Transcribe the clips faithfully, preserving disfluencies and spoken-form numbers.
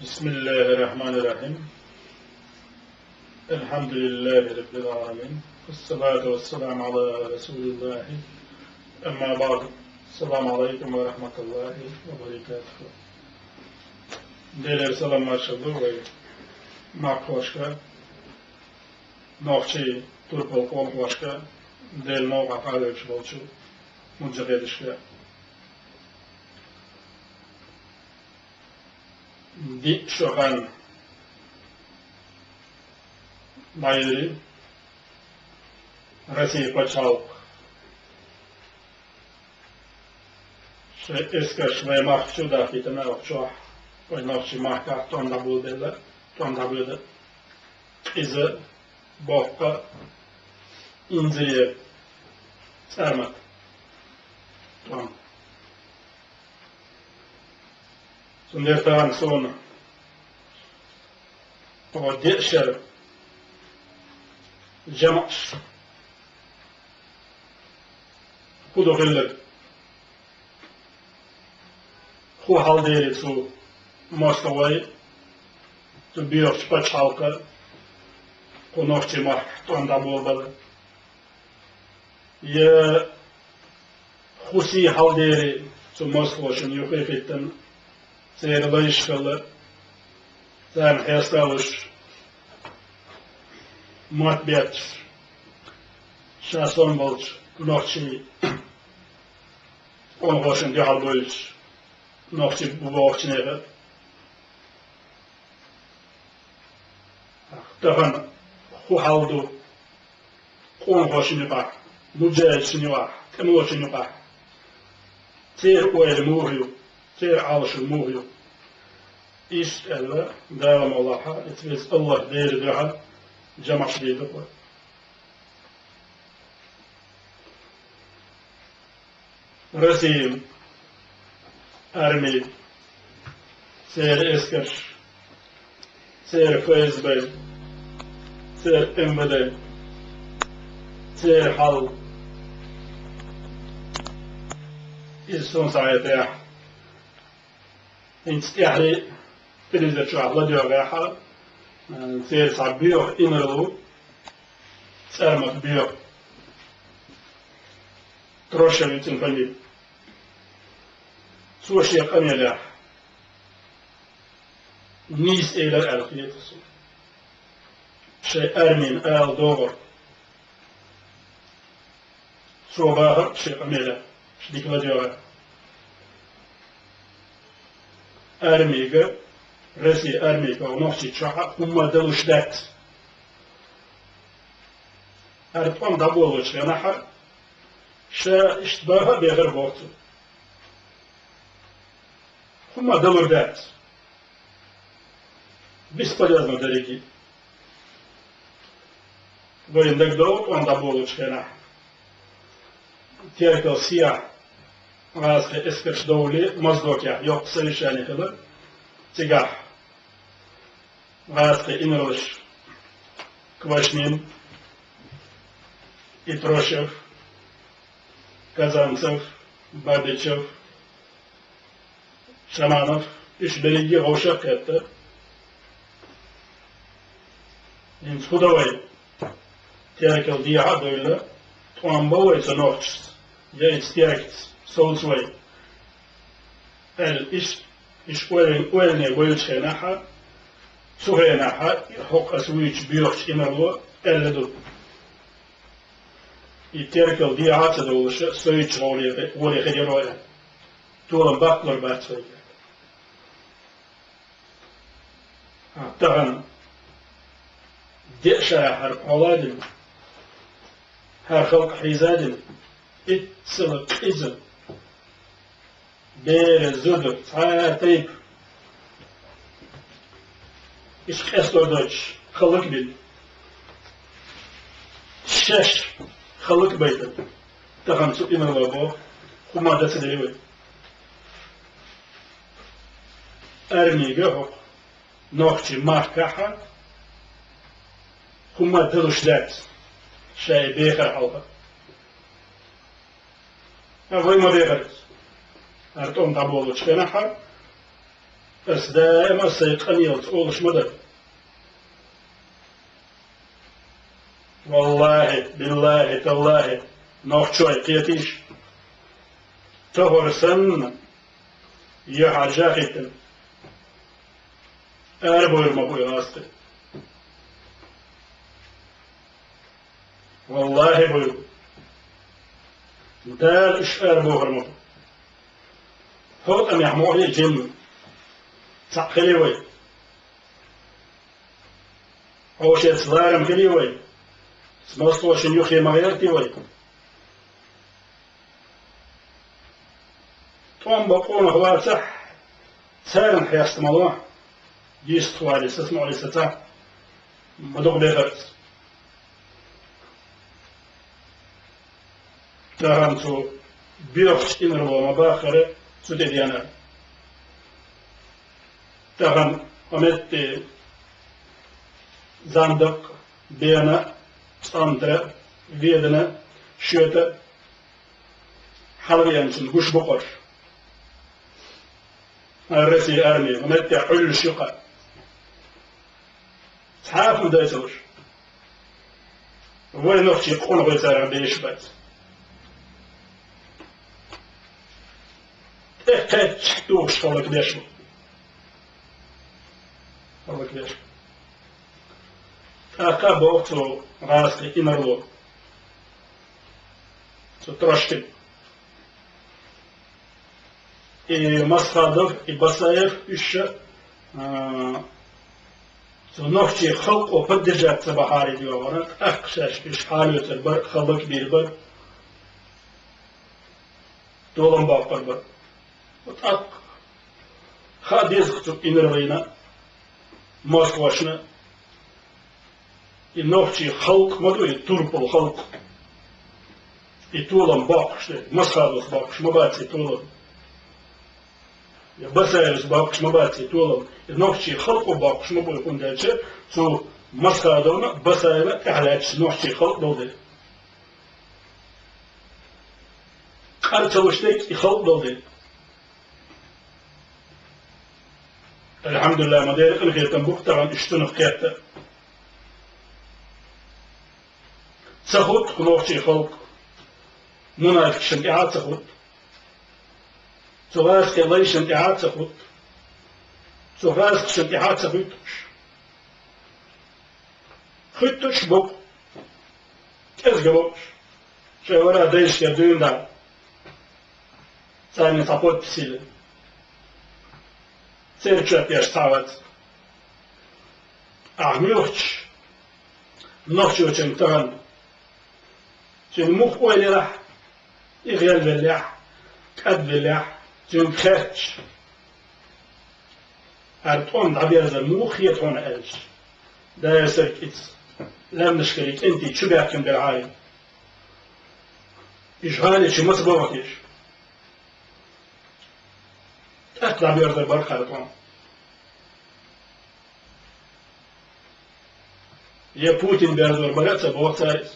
بسم الله الرحمن الرحيم. الحمد لله رب العالمين. والصلاة والسلام على رسول الله. أما بعد. السلام عليكم ورحمة الله وبركاته. Делера салам-маршалла ду вай махкахошка, нохчий, турпал къонахошка, Делан новкъахь къахьоьгуш болчу муджахӀедашка. Диъ шо хан дӀайуьйрий Россин пачхьалкх шайн эскарш вай махка чу а дахкийтина, оха чохь вай нохчий махкахь тӀом дӀаболабелла, тӀом дӀабоьду къиза, боккха, инзаре цӀармат тӀом. Цундела тахана суна оха деа шера жамӀаш хӀун ду хилларг, хӀун хьал дерий цу мостагӀой, цу боьхачу пачхьалкхо кху нохчий махкахь тӀом дӀаболабала. Я хӀун сий хьал дерий цу мостагӀошна юххе а хӀиттина, церан лайш хилла, царна хеста а луш, мотт бетташ, ша сом болчу нохчий къонахошна дуьхьал буьйлуш, нохчий бу бохучу нехан. Тахана хӀун хьал ду къонахошна юкъахь, муджахӀидашна юкъахь, тӀемалочун юкъахь? Церан ойла муха ю, церан Ӏалашо муха ю? Иштта аьлла, Дала мукъ лахь, эца веза АллахӀ Делан дуьхьа жамӀаш дийр ду-кх вай. Россин арми, церан эскарш, церан ФСБ, церан МВД, церан хьал. Иза суна схьахетарехь, хӀинца тӀаьхье телевизор чохь ладоьгӀехь, э, церан цхьа боьха инарло, цӀармат боьха. Трошев ю цуьнан фамили. Цо шен къамелехь нийса элира аьлла хета суна. Шайн армина ала догӀура. Цо бахара шен къамелехь, ша дика ладоьгӀехь. Армига, Россин армига оха Нохчийчохь хӀумма далуш дац. ХӀара тӀом дӀаболочу хенахь ша иштта баха а бехара боху цо. ХӀумма далур дац. Бесполезно дерриге. Вайна дагадогӀу тӀом дӀаболучу хенахь, Теркал сехьа гӀазкхийн эскарш довлий, Моздокехь йоккха совещание хилла. Цигахь гӀазкхийн инарлаш Квашнин, Итрощев, Казанцев, Бабичев, Шаманов, уьш берриге а вовшах а кхетта. ХӀинца хӀун до вай? Теркал дехьа а девлла, тӀом бо вай цу нохчашца, я и стягица, совца вай, аьлла, иш, иш ойлан-, ойлане вевллачу хенахь, цу хенахь, хӀокху аса вуьйчу боьхачу инарло аьлла ду. И Теркал дехьа а ца довлуш, совцачу гӀоле, гӀоле хир яра вай. Толам баккхалур бац вай. Тахана деа шарахь хӀара кхолладина, хӀара халкъ хьийзадина, иццала къиза, бер, зуда, цхьа а тайпа иштта къестор доцуш, хӀаллакбина. Шаьш хӀаллакбайтина, тахана цу инарло боху, хӀумма дан ца дели вай. Армига хӀокху нохчийн махкахь хӀумма далуш дац, шайн бехар хьалха. Ткъа вай ма бехара иза. ХӀара тӀом дӀаболучу хенахь, Ас даима сай къамаьлаца олуш ма дара. Валлахьи, биллахьи, таллахьи, нохчой, кхетийша, тохара санна, яхьаржа хӀиттина, арабойр ма бу и гӀазкхи. Валлахьи, буй. Дала уьш арабохур ма бу. ХӀокху тӀамехь мохь е жимма. Цхьаъ хили вай. Хьошаца ларам хили вай. Москвашна юххе ма гӀерти вай. ТӀом бан къонах вацахь, царна хьеста ма ло, дийшта хӀоттийна сацмале саца, ма дукха бехарца. Тахана цу боьхачу инарло ма баххара цу тӀе денар. Тахана хьо метте зандакъ, бена, цӀандра, ведана, шоьта, хьалавеанчун гуш бу къорш. Россия армия, хӀун метте Ӏуьллуш ю кха. Цхьа а хӀума дайцалуш. Вай нохчий къонахой царах беш бац. ТӀе кхаьчча тухуш хӀаллакбеш бу. ХӀаллакбеш бу. ТӀаккха боху цу гӀазкхи инарло. Цу Трошкин. И Масхадов, и Басаев, уьш, а, цу нохчий халкъо поддержать ца бахьара дегӀана, тӀаккха шаьш уьш хьалоьцур бара, хӀаллакбийр бара, толам боккхур бара. ТӀаккха хаа деза цу инарлина, Москвашна, и нохчий халкъ ма ду, и турпал халкъ. И толам боккхуш дерг, Масхадовс боккхуш ма бац и толам. Я Басаевс боккхуш ма бац и толам. И нохчий халкъо боккхуш ма бу, хӀунда аьлча цу Масхадовна, Басаевна тӀехьа лаьтташ нохчий халкъ долу дерг. Къар ца луш дерг и халкъ долу дерг. Алхьамдулиллахь, ма дера къинхетам бу-кх тахана уьш цунах кхетта. Ца хӀутту кху нохчий халкъ мунафикъашна тӀехьа а ца хӀутту. Цу гӀазкхийн лайшна тӀехьа а ца хӀутту. Цу гӀазкхашна тӀехьа а ца хӀуьтту уьш. ХӀуьттуш бу-кх. КӀезга бу уьш. Шайн вара дайшкара дуьйна дӀа. Царна цхьа подпись йиллина. Церан чоп еш цхьа а вац. Ахьа муьлххачу нохчочуьнга тахана, цуьнан муха ойла елахь, и гӀелвеллехь, кӀадвеллехь, цуьнга хаьттича, хӀара тӀом дӀаберзар муха хета хьуна аьлча, дайсар кӀиц, лаьмнашкара кӀентий чу баьхкина белахьара. Уьш гӀали чу маца боху теша? ТӀаккха дӀабоьрзур бара хӀара тӀом. Я Путин берзор бара а ца боху цара иза.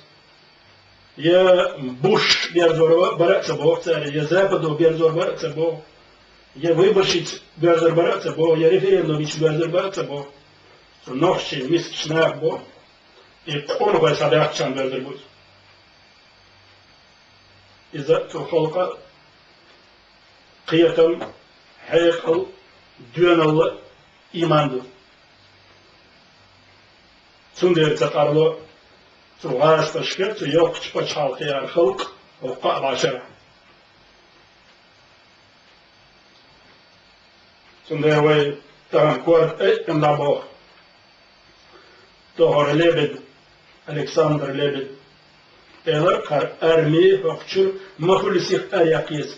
Я Буш берзор бара а ца боху цара, я Западо берзор бара а ца боху, я выборщица берзор бара а ца боху, я референдум йича берзор бара а ца боху. Цу нохчийн мискачу наха боху, и къонахой схьабаьхча берзор бу иза. Иза цу халкъа кхетам, хьекъал, доьналла, ийман ду. Цундела ца къарло цу гӀазкхашка, цу йоккхачу пачхьалкхера халкъ хӀокху кхаа башара. Цундела вай тахана корта айъина дӀабоху. Тохара Лебед, Александр Лебед, элира, кхара арми хӀокху чуьра ма хуьлу сиха араяьккхи иза.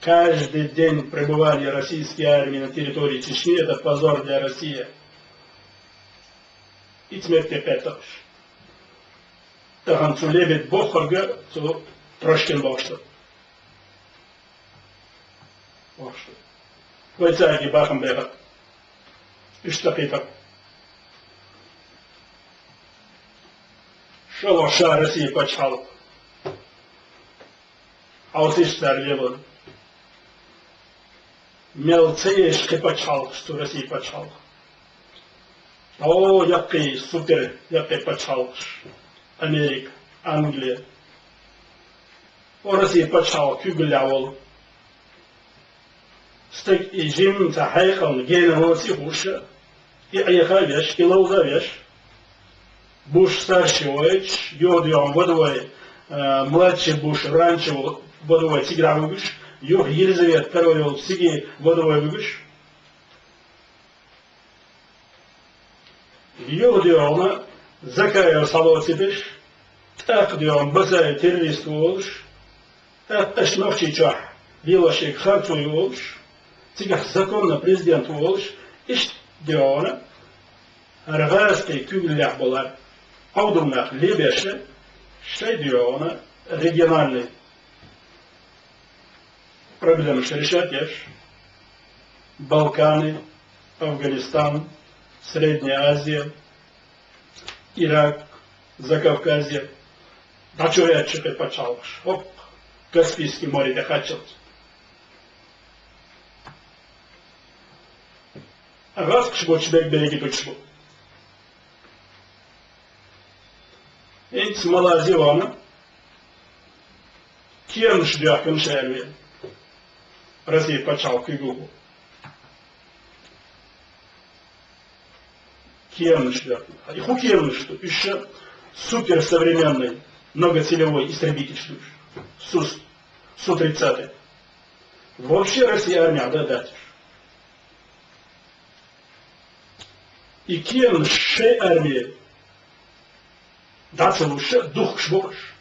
Каждый день пребывания российской армии на территории Чечни — это позор для России. Ица метте кхетта уьш. Тахана цу Лебед бохург цу Трошкин бохуш ду. Вай цаьрга бахам бехар. Иштта кхетар. ШолгӀа ша Россия пачхьалкх. Хьовсийша цара лелорг. Мел ца еш кхин пачхьалкхаш цу России пачхьалкх. О, яккхий супер, яккхий пачхьалкхаш. Америка, Англия. О, России пачхьалкх куьйгаллехь волу. Стаг и жимма цхьа хьекъална гена воций хууш, и Ӏеха а веш, и ловза а веш, Буш старший войтуш, юха дуьйхьа водовой, а, младший Буш, раньше водовой цигара вуьгуш, юха Елизавета второй йолчу цига водовой вуьгуш. Юха дуьйхьа Закаев схьалоцийдеш, тӀаккха дуьйхьа Басаев террорист ву олуш, тӀаккха аша Нохчийчохь лелош ерг харцо ю олуш, цигахь законно президент ву олуш, иштта дуьйхьа хӀара гӀазкхийн куьйгаллехь болу Ӏовдал нах лебеш, шайн дуьйхьа региональный проблемаш решать еш, Балканы, Афганистан, Средняя Азия, Ирак, Закавказье, дӀачуяьлча кхин пачхьалкхаш, хӀокху Каспийский море тӀе кхаччалц. ГӀазкхаш боцуш берг берриг и туташ бу. ХӀинца Малайзи вахана, кеманаш доьхкина шаьрве. Россия пачхьалкх куьйгалла. Кеманаш доьхкина. И хӀун кеманаш ду? Уьш ша суперсовременный многоцелевой истребитель ду уьш. Су, Су тридцатый. Вообще Россия армия дан а дац уьш. И кеманаш шайн армия дӀа ца луш, духкуш бу уьш.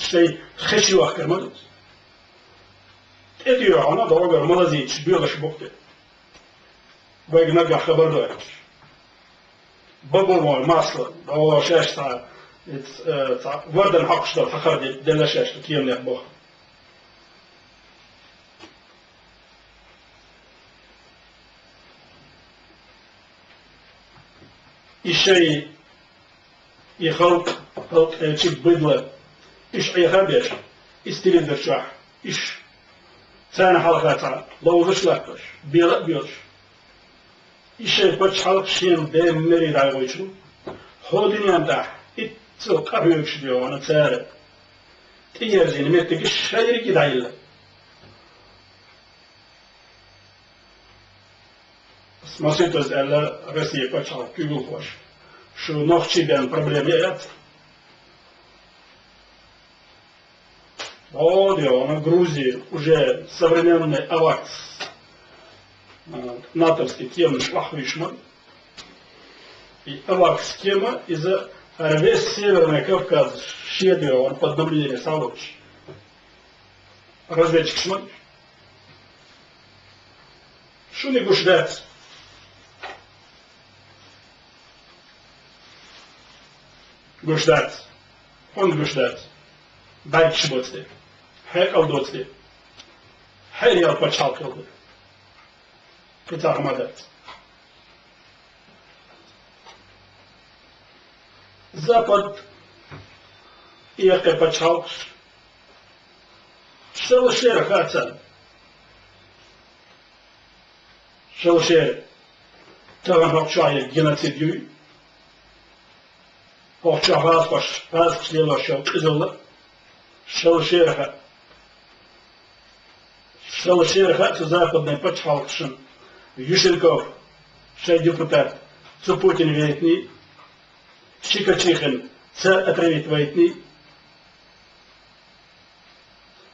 Шайн хеш йохкар ма ду. ТӀедоьгӀна догӀур малазийчу боьлуш бу тӀе. Вайга нагахь хабар дойтуш. Бобовое масло, догӀур шаьш цхьа, э, цхьа вардан хьокхуш долу хьахар де-, делла шаьш кеманех боху. И шайн, и халкъ, халкъ элчиг быдло, уьш Ӏеха а беш, и телевизор чохь, уьш царна хьалха цхьа ловзаш а латтош, бела а боьлуш. И шайн пачхьалкх шена бен мере дӀайгӀуьйтуш ву. ХӀокху дуьненна тӀехь иццал къахьоьгуш а доьгӀна цара. ТӀеерзийна меттигаш шайриг а дӀаелла. Ас масийтаза аьлла Россия пачхьалкх куьйгалхоша, шу нохчий бен проблема яц. О, де, вон Грузия уже современный авакс, а, натовский кеманаш охьавуьйш ма. И авакс кема, иза хӀара весь Северный Кавказ шеде вон под наблюдение схьалоцуш. Разведчикаш ма. Шуна гуш дац. Гуш дац. ХӀунда гуш дац? ДӀайгаш боцу тӀе. Хьекъал доцу тӀе. Хьеръял пачхьалкх хилла. Кхин цхьа хӀума дац. Запад, и яккхий пачхьалкхаш, шала шера хаьа царна. Шала шера тахана хӀокху чохь ерг геноцид юй, хӀокху чохь гӀазкхош, гӀазкхаш лелош йолу къизалла, шала шера хаьа. Шала шера хаьа цу западный пачхьалкхашна, Юшенков, шайн депутат, цу Путин вейтиний, Щекочихин, цара отравить вайтиний.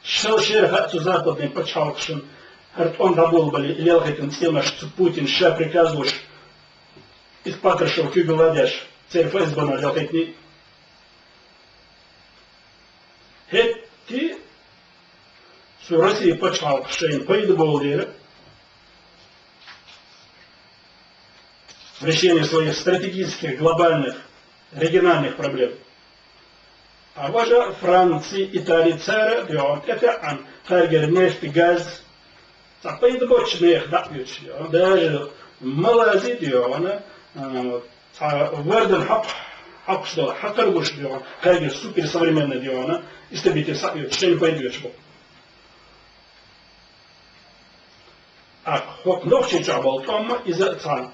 Шала шера хаьа цу западный пачхьалкхашна, хӀара тӀом дӀаболабале, и лелхийтина цӀенош цу Путин ша приказлуш, иза Патрушев куьйгалла а деш, церан ФСБ-но лелхийтиний. ХӀетте цу Россия пачхьалкхаша шайна пайда болу дела, решение своих стратегических, глобальных, региональных проблем. А важа Франция, Италия, цара а доьгӀна, тӀетаьӀӀана, кхаьргара нефть, газ, цхьа пайда боцчу нехан дӀа а оьцуш доьгӀна, даже Малайзи доьгӀна, а, цхьа вардан хьакх-, хьакхуш долу, хьакхар гуш доьгӀна, кхаьргара суперсовременный доьгӀна, истребитель схьа а оьцуш, шайна пайда оьцуш бу. ТӀаккха хӀокху Нохчийчохь болу тӀом а иза а цхьа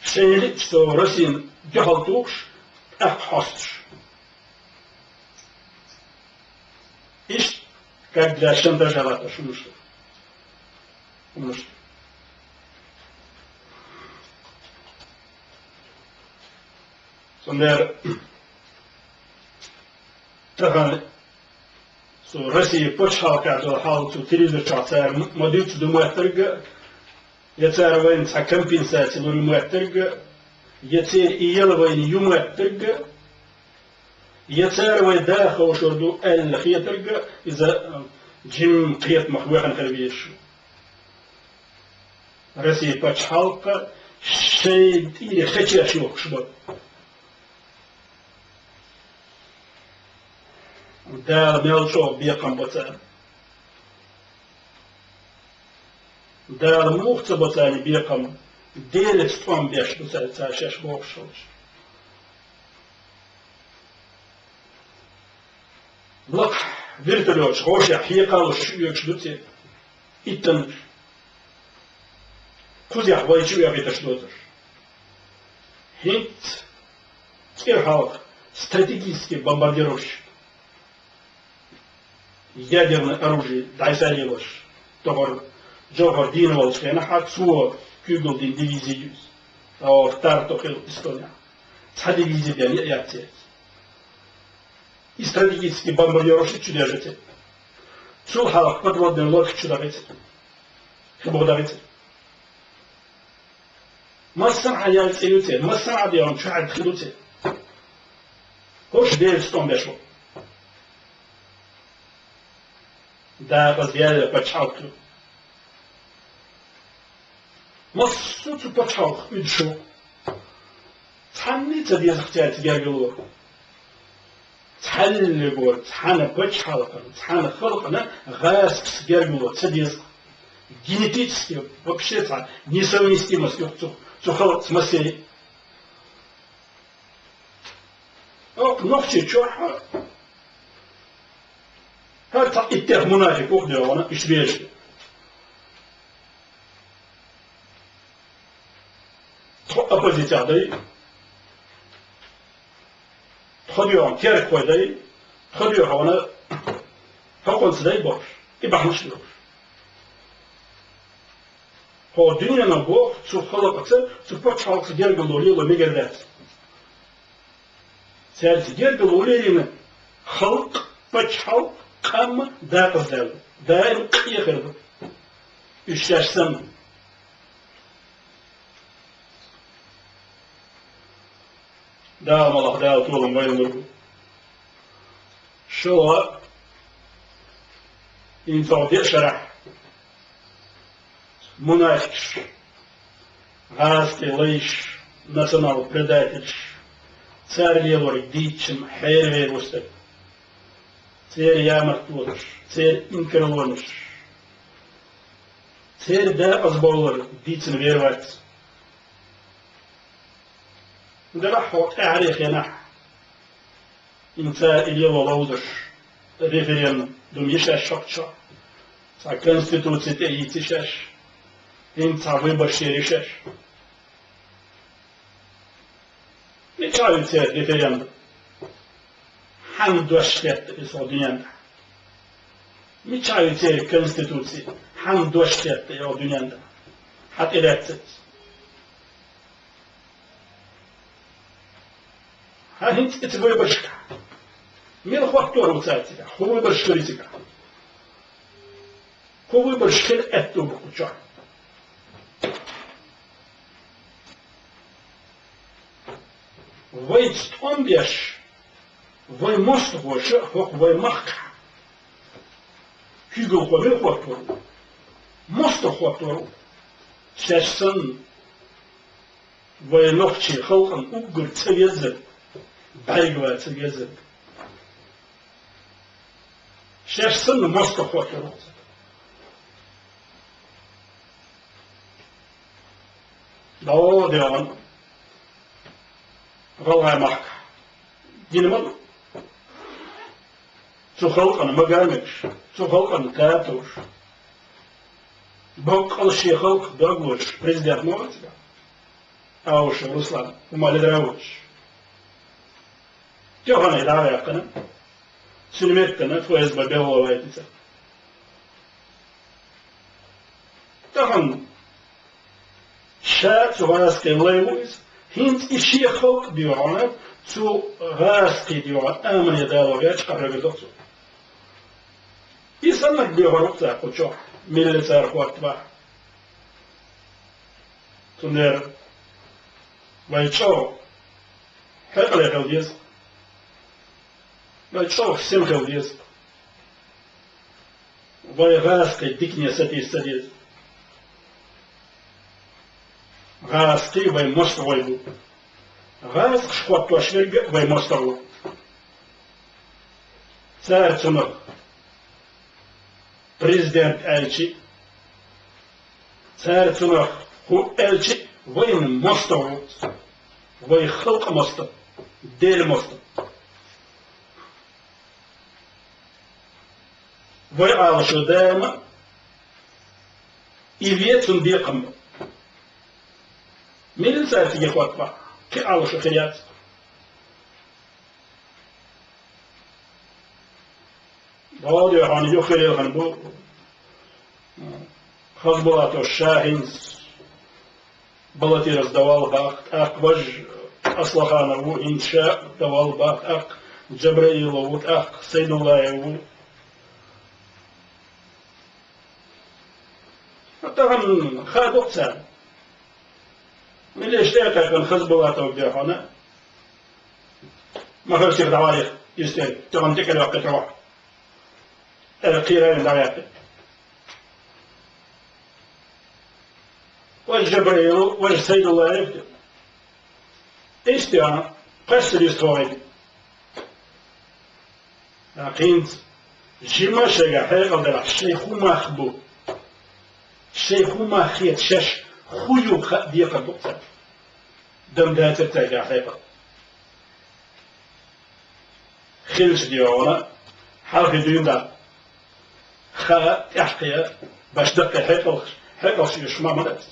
шайна лиъчу цо Россин дуьхьал тухуш, тӀаккха хьостуш. Иштта, как для шантажа латташ хӀуманаш ду. ХӀуманаш ду. Цундела тахана цу Россин пачхьалкхехь долу хьал цу телевизор чохь цара ма-, ма-дуьйццу ду моьттарг а, я цара вайна цхьа компенсаци лур ю моьттарг а, я церан и яла вайна ю моьттарг а, я цара вай даха ховшур ду аьлла хетарг а, иза, а, жимма кхетамах вехна хила везаш ву. Россин пачхьалкх шайн тӀера хечеш йохкуш бара. Дала мел чӀогӀа бекхам бо царна. Дала муха ца бо царна бекхам, Делаца тӀом беш бу цара, цара шаьш бохуш хилча. Лакхахь вертолёташ гӀошехь хьекхалуш оьгуш ду церан. Иттаннаш. Кхузахь вай чу оьгӀийташ доцурш. ХӀинца кӀира хьалха стратегический бомбардировщик, ядерное оружие дӀасалелош, тохара Джохар дийна волчу хенахь, цо куьйгалла дина дивизи ю иза. Тхьо Тарту хилла Эстонехь. Цхьа дивизи бен яц церца. И стратегический бомбардировщик чу дежа церан. Цул хьалха подводный лодка чу дахийтира. Хи боху дахийтира. Массанхьа ял цӀе ю церан, массанхьа дегӀан чохь хи ду церан. ХӀорш Делаца тӀом беш ву. Дакъаза яьлла пачхьалкх ю. Массо а цу пачхьалкх уьдуш ву. Цхьанне а ца деза-кх цаьрца гергарло. Цхьаьллигора, цхьана пачхьалкхана, цхьана халкъана гӀазкхаца гергарло ца деза-кх. Генетически вообще цхьа несовместимость ю-кх цу, цу халкъаца массеран. Оха Нохчийчохь хӀара цхьа иттех мунафикъ ву-кх дегӀана, иштта везаш. Тхо оппозицехь дай, тхо доьгӀна керхой дай, тхо доьгӀна хӀокхунца дай бохуш, и бахьанаш лоруш. Хьо дуьненан боху цу халкъаца, цу пачхьалкхаца гергарло лело мегар дац. Цаьрца гергарло лелийна халкъ, пачхьалкх, къам дакъаздаьлла, даим къехар ду. Уьш шаьш санна. Дала мукъалахь, Дала толам вайна лур бу. Шуна хӀинца деа шарахь мунафикъаш, гӀазкхийн лайш, национал-предательш, цара лелориг дийцча хьеравер ву стаг. Церан ямартлонаш, церан инкарлонаш, церан дакъазбовлар дийцина вер вац. Делахь хьо тӀаьхьарчу хенахь, хӀинца и лело ловзуш, референдум йи шаьш хӀокху чохь, цхьа конституци тӀе йийци шаьш, хӀинца цхьа выбораш йийри шаьш. Мичахь ю церан референдум? Хьанна дош хетта иза хӀокху дуьнен тӀехь? Мичахь ю церан конституци? Хьанна дош хетта иза хӀокху дуьнен тӀехь? Хьан тӀе лаьцна иза? Хьан хӀинца и ца выборшка? Мила хӀоттор ву цаьрца? ХӀун выборш хир ю цигахь? ХӀун выборш хила аьтту бу кху чохь? Вайца тӀом беш, вай мостагӀоша хӀокху вай махкахь куьйгалхо мила хӀоттор ву? МостагӀа хӀоттор ву. Шаьш санна, вай нохчийн халкъана уггар ца веззарг, бӀаьргаван ца веззарг. Шаьш санна мостагӀа хӀоттор ву. ДӀо дегӀана гӀалгӀай махкахь дина ма ду. Цу халкъана мага мегаш, цу халкъана татуш. Боккъал шен халкъ дог лоацаш президент ма вац Аушев Руслан, хӀумма ледара воацаш. Тоьханай дӀа а ваьккхина, цуьнан меттана ФСБ белгалваийтина цо. Тахан ша цу гӀазкхийн лай ву иза, хӀинца и шен халкъ доьгӀна, цу гӀазкхийн доьгӀна амане дало гӀерташ къахьегар ду цо. И саннарг доьхур ву цара кху чохь, милла цара хӀоттабахь. Цундела вай чӀогӀа хьекъале хила деза, вай чӀогӀа сема хила деза. Вай гӀазкхий дикане сатийса ца деза. ГӀазкхий вай мостагӀий бу. ГӀазкхаша хӀоттош верг а вай мостагӀа ву. Цара цунах президент аьлчи, цара цунах хӀу аьлчи, вайна мостагӀа ву. Вай халкъа мостагӀа, Делан мостагӀа. Вай Ӏалашо даима и ве цунна бекхам бу. Милла цара цига хӀоттабахь, кхин Ӏалашо хир яц. ДогӀа де хьона юххе лелхина бу. Хазбулатов ша хӀинца Балатирас давал баккха, тӀаккха важа Аслаханов ву, хӀинца ша давал баккха, тӀаккха Джабраилов ву, тӀаккха Сайдуллаев ву. Тахан хадо-кх царна. Милла иштта а кхайкхина Хазбулатовга де хьона. Ма хаза сиха дӀавалийта, йистера, тахана тӀекӀел ваккхийта рохь. Ара кхийрара дӀаваьккхи. Важа Джабраил, важа Сайдуллаев. Иштта, кхаьчча вист хьо вайна. ТӀаккха хӀинца жима шайга хьекъал дарахь, шайн хӀу мах бу. Шайн хӀу мах хета шаьш хӀу ю хаа декхар ду царна. Дам дацар цаьрга хьекъал. Хилча де хьона, хьалхе дуьйна дӀа. Хаа, тӀаьхье, баш даккхе хьекъалш, хьекъалш еш ма ма дац.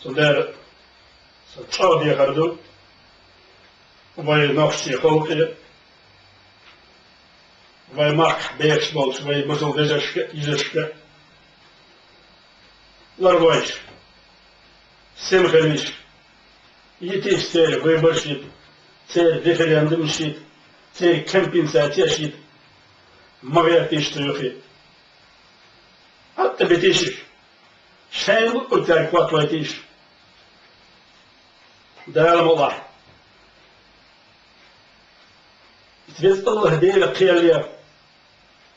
Цундела сан чӀогӀа дехар ду вай нохчийн халкъе, вай махкахь бехаш болчу вай бусалба вежаршка, йижаршка. Ларлойша, сема хилийша, йитийша церан выбораш йита, церан референдумаш йита, церан компенсацеш йита, ма гӀертийша цу юххе. Хьатта битийша уьш. Шайна луъург цаьрга хӀоттавайтийша. Дала мукъалахь. Иза Веза АллахӀ Дела кхел яр.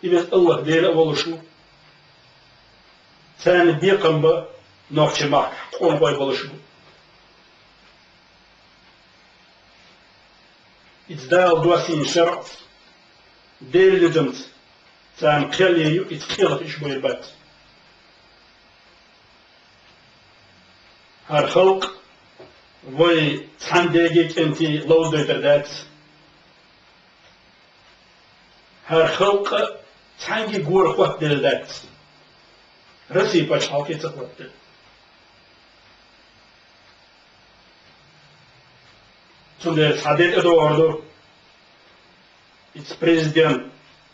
И Веза АллахӀ Дела а волуш ву. Царна бекхам бан нохчийн махкахь къонахой болуш бу. Иза Дала доссийна шарӀаца, Делан низамца царна кхел яр ю, иза кхелах уьш бовр бац. ХӀара халкъ вай цхьана дега кӀентий ловзадойтур дац. ХӀара халкъ цхьаьнгге гора хӀоттаделла дац. Россин пачхьалкхе ца хӀоттаделла. Цундела цхьа де тӀедогӀур ду. Иза президент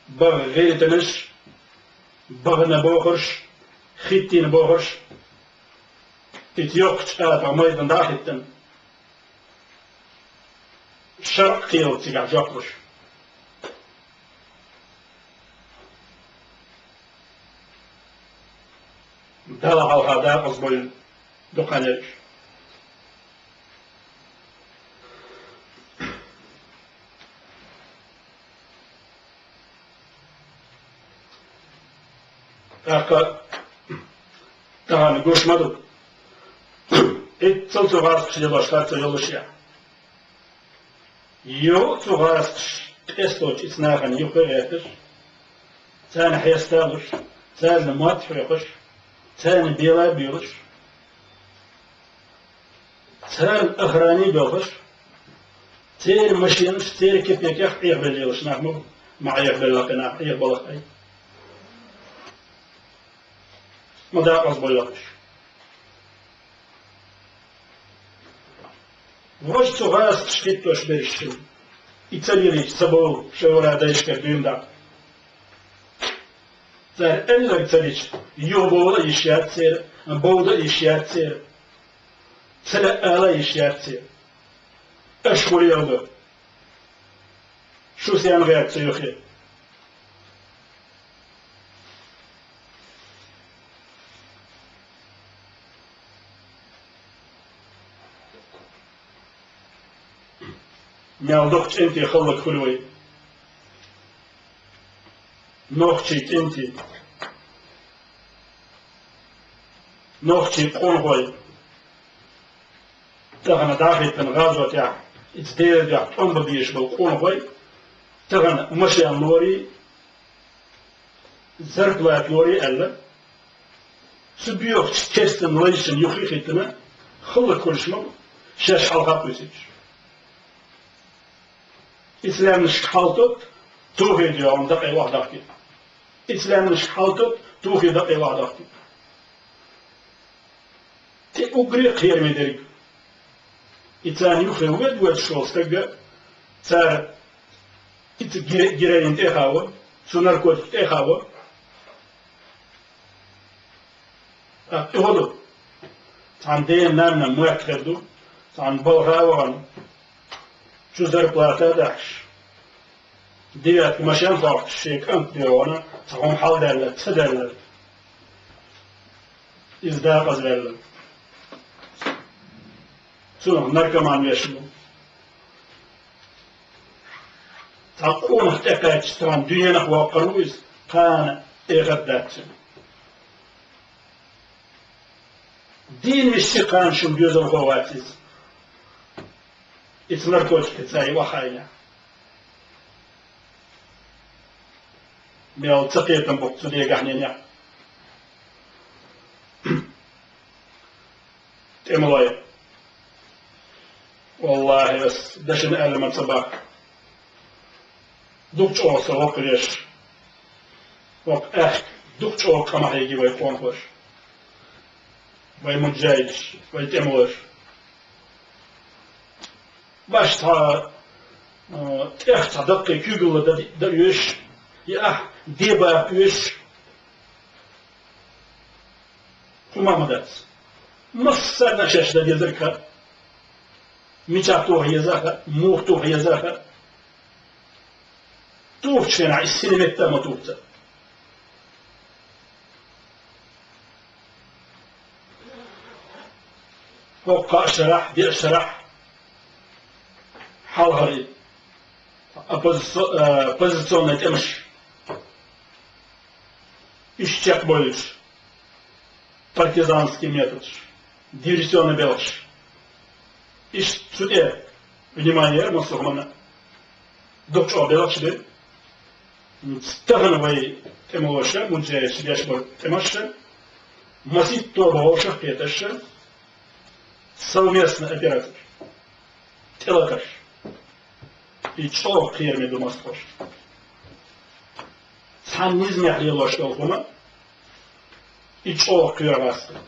баха гӀиртанаш, бахана бохурш, хӀиттийна бохурш, иза йоккхачу чӀатагӀа майдан дӀа а хӀиттина, шарӀ кхелла цигахь жоп луш. Далла хьалха дакъазбойла дукха нераш. ТӀаккха тахана гуш ма ду. Эццал цу гӀазкхаша лелош хӀара цо йолуш яхь. Йо, цу гӀазкхаша къесточу иза нахана юххе а гӀерташ, царна хьеста а луш, царна мотт хьоькхуш, царна бела а боьлуш, царна охране а боьлхуш, Церан машенаш, церан кепекех Ӏехабелла лелаш нах ма бу, ма Ӏехабелла кхы нах, Ӏехабаларах. Ма дакъазбойла уж. Важа цу гӀазкхаша хӀиттош берш шин. И ца лелийча ца бовла, шоай вара дайшкара дуьйна даккха. Цара аьлларг ца дича, юхабовла а йиш яц церан, бовда а йиш яц церан, ца лаьа ала а йиш яц церан. Аш хӀу леладу? Шу сенна гӀерта цу юхе? Мел дукха кӀентий хӀаллак хуьлу вай. Нохчий кӀентий, нохчий къонахой, тахана дӀахӀиттина гӀазотехь, иза дера дуьхьа тӀом бан безаш болу къонахой, тахана машен лорий, зарплата лорий аьлла, цу боьхачу керстанан лайшна юххе а хӀиттина, хӀаллакьхуьлуш ма бу, шаьш хьалха а кхуьйсуьйтуш. Ицлаьмнашка хьал тотта, тухий доьгӀна дакъе охьадахкий. Ицлаьмнашка хьал тотта, тухий дакъе охьадахкий. ТӀе уггаре а кхераме дерг. И царна юххе вед-ведаш волу стаг а, цара и ца гире-, героин тӀе а хаво, цу наркотик тӀе а хаво. ТӀаккха и хӀун ду? Цхьана ден-нанна моьтту хир ду, цхьана балха а вахана, чу зарплата а дахьаш, девятка машен а хохкуш, шен кӀант доьгӀна, цхьа хӀума хьалдаьлла, ца даьлла. Иза дакъаза ваьлла. Цунах наркоман веш ву. Цхьа къонах тӀекхаьчча, цхьана дуьненах воккхур ву иза, кхана эхарт дац цуьнан. Дийна миссий кхана шуна доьзалхо вац иза. Иза наркотикаца и вахайна. Мел ца кхетам бу-кх цу дегахь ненех. ТӀемалой. Валлахьи, ас дашна аьлла ма ца боху. Дукха чӀогӀа со воккхавеш. ХӀокху аьхка дукха чӀогӀа къа ма хьийги вай къонахоша, вай муджахӀидаш, вай тӀемалоша. Баш цхьа, а, тӀех цхьа даккхий куьйгалла дан, дан оьшуш, и ахь дебаха оьшуш, хӀума ма дац. Массарна а шаьш дан дезарг хаьа, мичахь тоха еза а хаьа, муха тоха еза а хаьа. Тухучу хенахь и сина метта а ма туху цара. ХӀокху кхаа шарахь, деа шарахь хьалхара и оппозици-, э, оппозиционный тӀемаш. Иштта чекхбевллаш, партизанский методаш, диверсионный белхаш. Иштта цу тӀе внимание яра массо а хӀуманна. Дукха чӀогӀа белхаш бира. Тахана вай тӀемалоша, муджахӀидаш деш болу тӀемаша, масийтта тоба вовшах а кхеташа, совместная операция, тӀелатарш. И чӀогӀа кхераме ду мостагӀаша. Цхьана низамехь лелош долу хӀума, и чӀогӀа кхоьруш дац.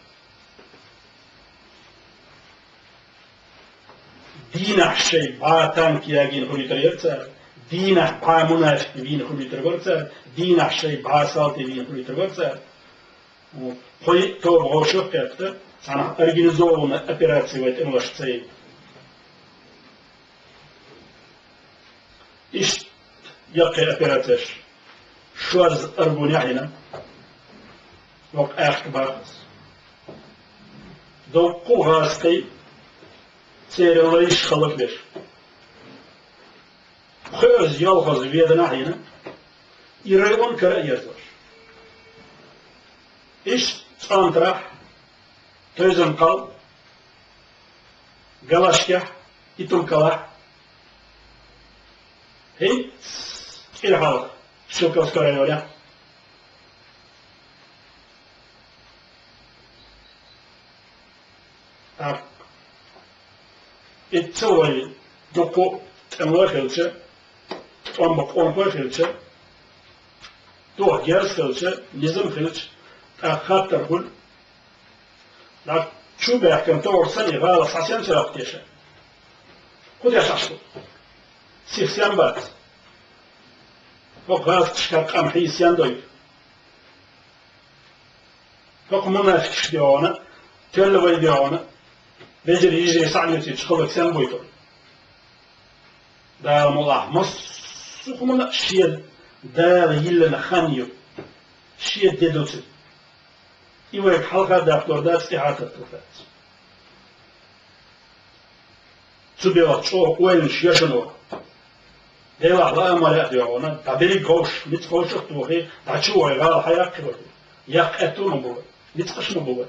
Дийнахь шайн бӀе танк ягийна хуьлуьйтур яра цара, дийнахь бӀе мунафикъ вийна хуьлуьйтур вара цара, дийнахь шайн бӀе салти вийна хуьлуьйтур вара цара. Кхо-йиъ тоба вовшах а кхетта, цхьана организованная операция вай тӀемалошца ца йина. Иштта яккхий операцеш шозза аргунехь йина, воккха аьхка бахаза. Доккху гӀазкхий церан лайш хӀаллакбеш. Пхоьаза, йолхаза веданахь йина, и район кара а ерзош. Иштта ЦӀонтарахь, Тойзан-Кхал, Галашкехь, Итулкалахь, хӀинцца кӀира хьалха Шелковской районехь. ТӀаккха иццал вай дуккха тӀемалой хилча, тӀом бакъонхой хилча, тох герз хилча, низам хилча, тӀаккха хаттар хул: дӀа чу баьхкан товр санна, и гӀала схьа сен ца йоккху теша? Кху деш Ӏаш ду? Сих сен бац? ХӀокху гӀазкхашкара къам хьийса сен дойду? ХӀокху мунафикаш дегӀана, тоьлла вай дегӀана, вежарий, йижарий схьа а лоьцийча, халлак сен буьйту? Дала мукъалахь, массо а хӀуманна а шен Дала йиллина хан ю, шен де ду цуьнан. И вайга хьалха даккхалур дац, тӀаьхьа татталур дац. Цу белхан чӀогӀа ойланаш ю шуна. Делахь лаа а, ма лаа а дегӀана, дӀа берриг ховш, ницкъ ховшах а тухий, дӀа чу вай гӀала хьаяккхи вай. Яккха аьтту а ма бу вай, ницкъаш а ма бу вай.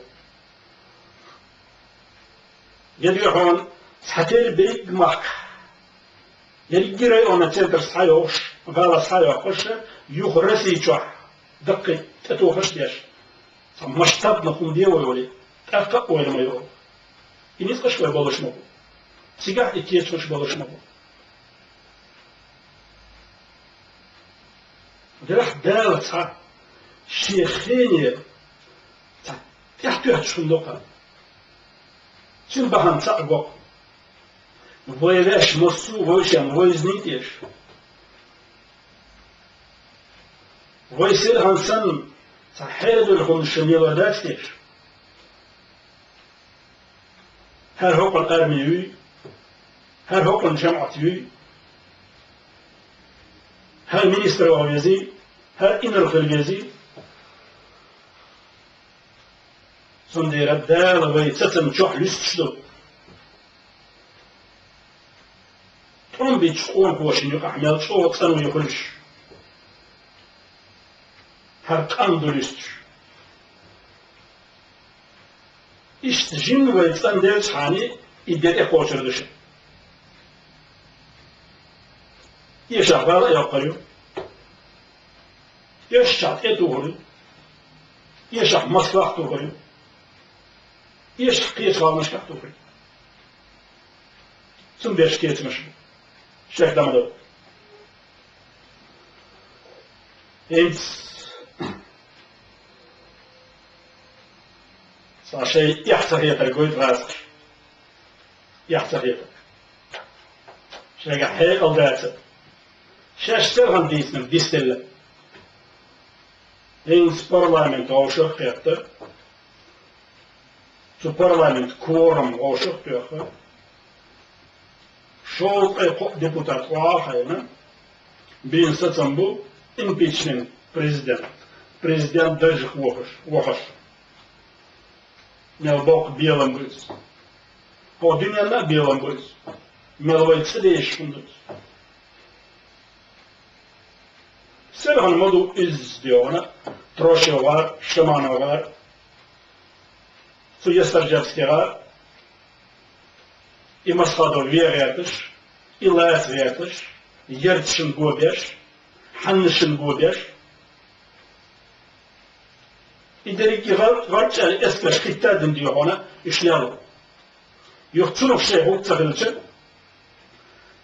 Я дуьхьал цхьатерра берриг махкахь, ерригге районан центраш схьайохуш, гӀала схьайоккхуш, юха Росси чохь даккхий тӀетухаш а деш, цхьа масштабно хӀума де вай вале, тӀаккха а ойла ма йо. И ницкъаш вай болуш ма бу. Цигахь и кечамаш болуш ма бу. Делахь Дала цхьа шен хенера цхьа тӀаьхьатоьттуш хӀума ду-кх. Цуьнан бахьана цхьаъ го-кх. Вай ваьш массо а вовшен вайзаний теша? Вай селхана санна цхьа хьерадолу хӀуманаш шуна лелор дац теша? ХӀара хӀокхуьнан арми юй, хӀара хӀокхуьнан жамаӀат юй, хӀара министр ваха везий, хӀара инарла хила везий. Цундела Дала вай цацам чохь луьстуш ду. ТӀом бичу къонахошна юкъахь мел чӀогӀа цӀанве хуьлуш, хӀара къам ду луьстуш. Иштта жимма вай цӀанделчхьана, и де тӀекхочур ду шуна. Эшахь гӀала а йоккхур ю, эшахь тӀе а тухур ю, эшахь Москвахь тухур ю, эшахь кхечу гӀаланашкахь тухур ю. Цундела кечамаш бу. Шек дан ма до. ХӀинца цкъа шайн эхь ца хетар гойту гӀазкхаша. Эхь ца хетар. Шайгахь хьекъал дацар. Шаьш селхана дийцинарг дицделла. ХӀинца парламент вовшах а кхетта, цу парламент кворум вовшах а тоьхна, шовзткъе кхоъ депутат охьа а хайна, бийна сацам бу импичмент президент. Президент даржах вохуш, вохуш. Мел боккха белам бу иза. ХӀокху дуьненна а белам бу иза. Мел вай ца дезаш хӀума ду иза. Селхана ма ду изза дегӀана, Трошев гӀар, Шаманов гӀар, цу Ястржевский гӀар, и Масхадов вен гӀерташ, и лаца гӀерташ, ярташна го беш, хьаннашна го беш. И дерриге гӀар-, гӀарчӀ аьлла эскарш хӀитта а дина дегӀана, уьш лелла. Юха цунах шайн гӀуллакх ца хилча,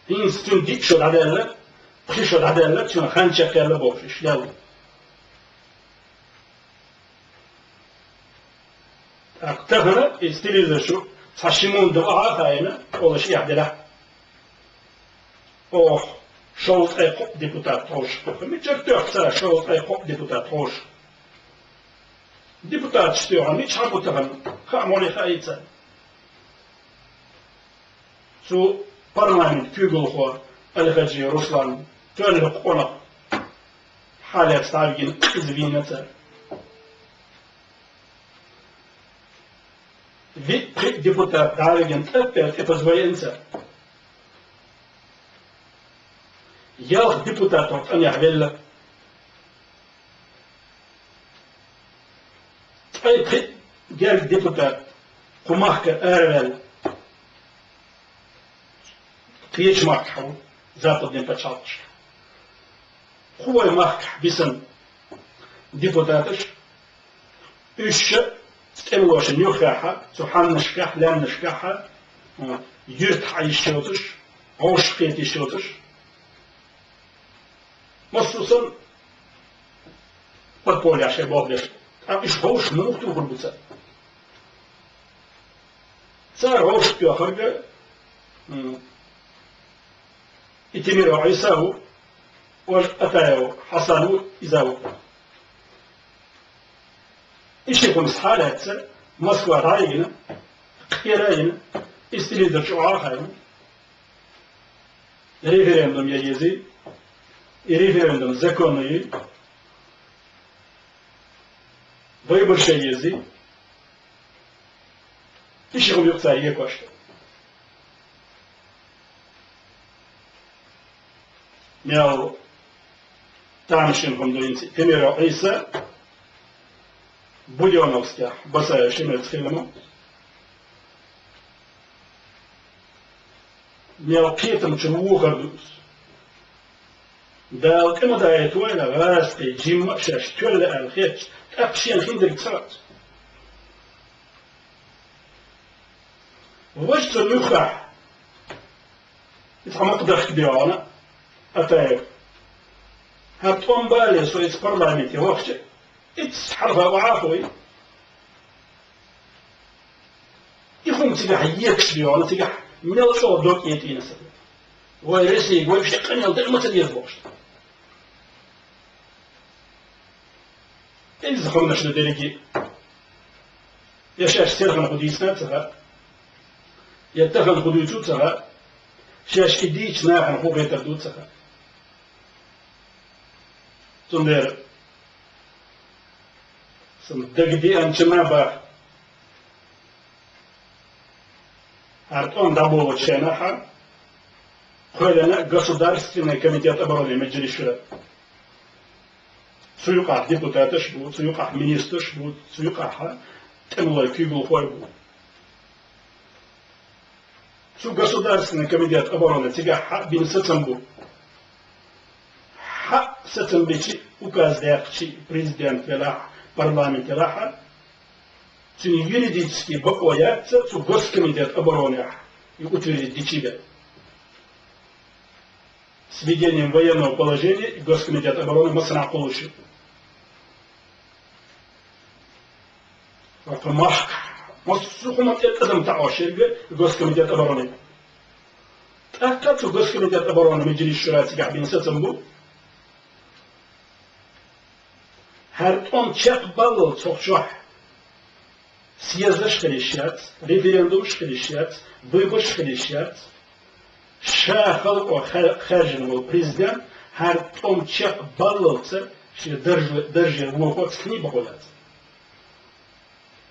хӀинца цуьнан диъ шо дӀадаьлла, пхи шо дӀадаьлла, цуьнан хан чекхъяьлла бохуш, уьш лелла. ТӀаккха тахана иза телевизор чу цхьа ши мунда ваха а хаийна, олуш эхь делахь. Оха шовзткъе кхоъ депутат тховш. Мичара тоьхна цара шовзткъе кхоъ депутат тховш? Депутаташ тоьхна мичахьа бу тахана? Хаа моле хаийца. Цу парламент куьйгалхо Аль-Хаджи Руслан тоьлла къонах хьалец дӀавигина иза вийна цара. Виъ-пхиъ депутат дӀавигина тӀаппер тӀепаза вайина цара. Ялх депутат тӀанехь велла. Ткъе пхиъ герга депутат кху махкара араваьлла. Кхечу махкахь ву, западный пачхьалкхашкахь. Кху вай махкахь бисина депутаташ, уьш ша тӀемалошна юххехьа, цу хьаннашкахь, лаьмнашкахьа, юьртахь Ӏийш йоцуш, вовшах кхеташ йоцуш, массо а санна, подполье шайн болх беш. ТӀаккха уьш вовшах муха тухур бу цара? Цара вовшах тоьхнарг, м, и Темиров Ӏийса ву, оаш Атаев Хьасан ву, иза ву. И ши хӀумнаш хьалаьцна, Москва дӀа а йина, кхера а йина, иза телевизор чу а хаийна, референдум ян езий, и референдум законный ю, выбораш ян езий, и ши хӀума юкъа цара екъаш. Мел тамашийна хӀума ду хӀинца Темиров Ӏийса, Будённовскехь Басаев Шемаца хилла ма. Мел кхетамчу вухар ду иза. Дала тӀе ма дайтойла гӀазкхий, жимма а шаьш тоьлла аьлла хеташ, тӀаккха шена хиндерг ца хаьа. Важа цунна юххехь, иза хьан ма-кх дахка бегӀана, Атаев. ХӀара тӀом бале со иза парламенте вахча, итс хьалха вахьа а хой. И хӀума цигахь екаш бегӀана, цигахь мел чӀогӀа дог этӀийна сан. Вай Россия, вай шен къамел дера ма ца деза бохуш. Иза хӀуманаш ду дерриге. Я шаьш селхана хӀун дийцина а ца хаьа, я тахана хӀун дуьйцу а ца хаьа, шаьш и дийцча нахана хӀун хетар ду а ца хаьа. Цундела сан дагадеанчунна баха. ХӀара тӀом дӀаболучу хенахь, кхоьллина Государственный комитет обороны Меджлис чуьра. Цу юкъахь депутаташ бу, цу юкъахь министраш бу, цу юкъахь тӀемалой куьйгалхой бу. Цу Государственный комитет обороны цигахь хьа бина сацам бу. Хьа сацам бичи, указ даьккхичи, президент велахь, парламент елахь, цуьнан юридически бакъо яц цу Госкомитет оборонехь и утвердить дичи бен. С введением военного положения и Госкомитет обороны массанхьа кхуллуш ю. Вай кху махкахь массо а хӀума тӀе кӀадам таӀош ерг Госкомитет обороны. ТӀаккха цу Госкомитет обороны Меджлис чуьра цигахь бина сацам бу. ХӀара тӀом чекхбаллалц хӀокху чохь съездаш хила йиш яц, референдумаш хила йиш яц, выбораш хила йиш яц. Ша халкъо хе-, хаьржина волу президент хӀара тӀом чекхбаллалц шен даржо-, даржера вохо а цхьаьний бакъо яц.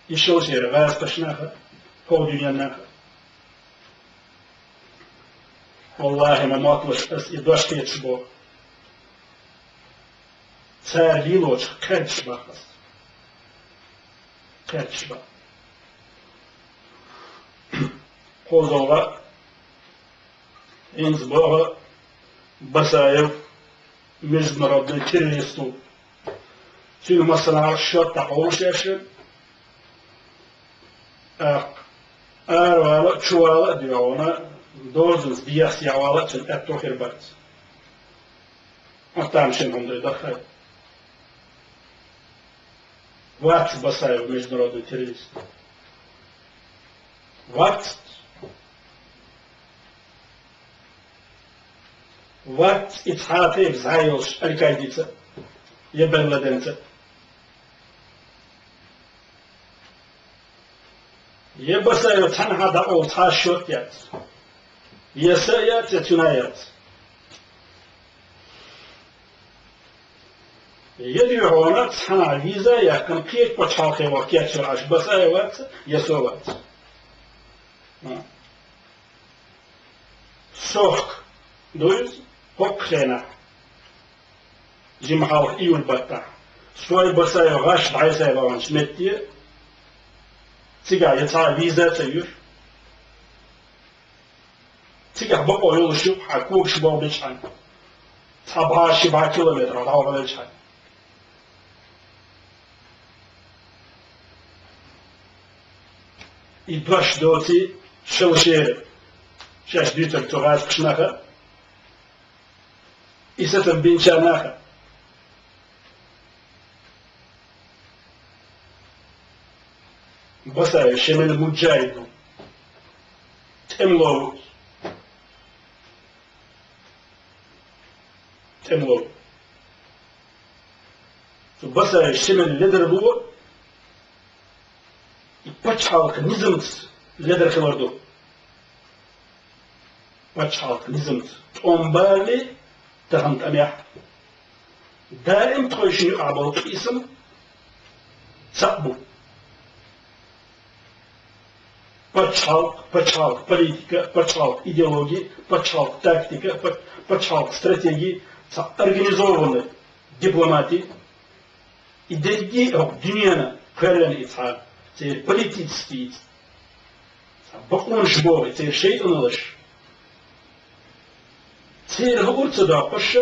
И шалшера гӀазкхаша наха, хӀокху дуьненна наха. Валлахи, ма мотталаш ас и дош кхеташ боху. Цара лелочух кхаьчча баха ас. Кхаьчча баха. Кхозалла, хӀинца боху, Басаев международный террорист ву. Цуьнан массанхьа счёт дӀакъовлуш еш, тӀаккха аравала а, чувала а дуьйхьуна, дозанца дехьа-сехьа вала а цуьнан аьтто хир бац. Аттам шен хӀума дай даххай. Вац Басаев международный террорист. Вац. Вац и цхьа а тайпа зӀе йолуш Аль-Каидица я Бен Ладенца. Я Басаев цхьанхьа дӀакъовла цхьа а счёт яц. Я са а яц, я цуьнан а яц. Я дуьхьуна цхьанхьа виза а яьккхина, кхечу пачхьалкхе ваха кечвар Ӏаш Басаев вац, я со вац. Сохк ду иза хӀокху хенахь, жимма хьалха июль баттахь, со а Басаев гӀаш дӀасай баханчу метте, цигахь я цхьа а виза а ца юьш. Цигахь бакъо йолуш ю хьан когаш боху бечхьана, цхьа бӀе ши бӀе километр дӀавахана велчхьана. И дош доций шалшера. Шаьш дуьйцург цу гӀазкхашнаха, и сацам бинчарнаха. Басаев Шемал муджахӀид ву. ТӀемло ву. ТӀемло ву. Цу Басаев Шемала ледарло и пачхьалкхан низамца ледар хилар ду. Пачхьалкхан низамца. ТӀом бале, тахан тӀамехь. Даим тхойшинна юкъахь болу къийсам цхьаъ бу. Пачхьалкх, пачхьалкх политика, пачхьалкх идеология, пачхьалкх тактика, па-, пачхьалкх стратегия, цхьа организованная дипломатия. И дерриге а хӀокху дуьненна кхоьллина и цхьа, церан политический, цхьа бакъонаш боху, церан шайтӀаналлаш. Церан хӀуъур ца доккхуш,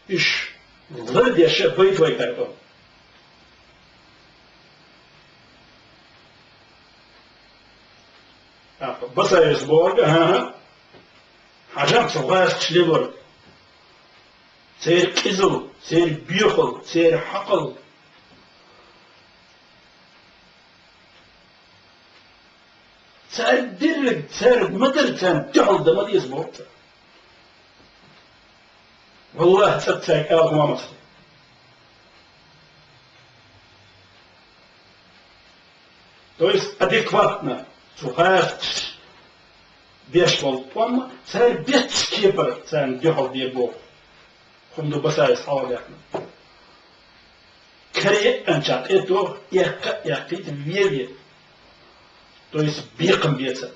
уьш лардеш а байта вай кхетам. ТӀаккха Басаевс бохург, хӀан-хӀа, хьажахьа цу гӀазкхаша лелорг. Церан къизалла, церан боьхалла, церан хьакъалла. Цаьрга дерриг, цаьрга ма-дарра, царна дуьхьал дан ма деза боху цара. Валлахьи, цкъа цаьрга ала хӀума ма ца. То есть адекватно цу гӀазкхаша беш болу тӀом цара бетташ кепара царна дуьхьал де боху. ХӀума ду Басаевс хьалха даьккхина. Кара еъанчохь тӀе а тоха, эккха а эккхийта, вен а вен. То есть бекхам бе царна.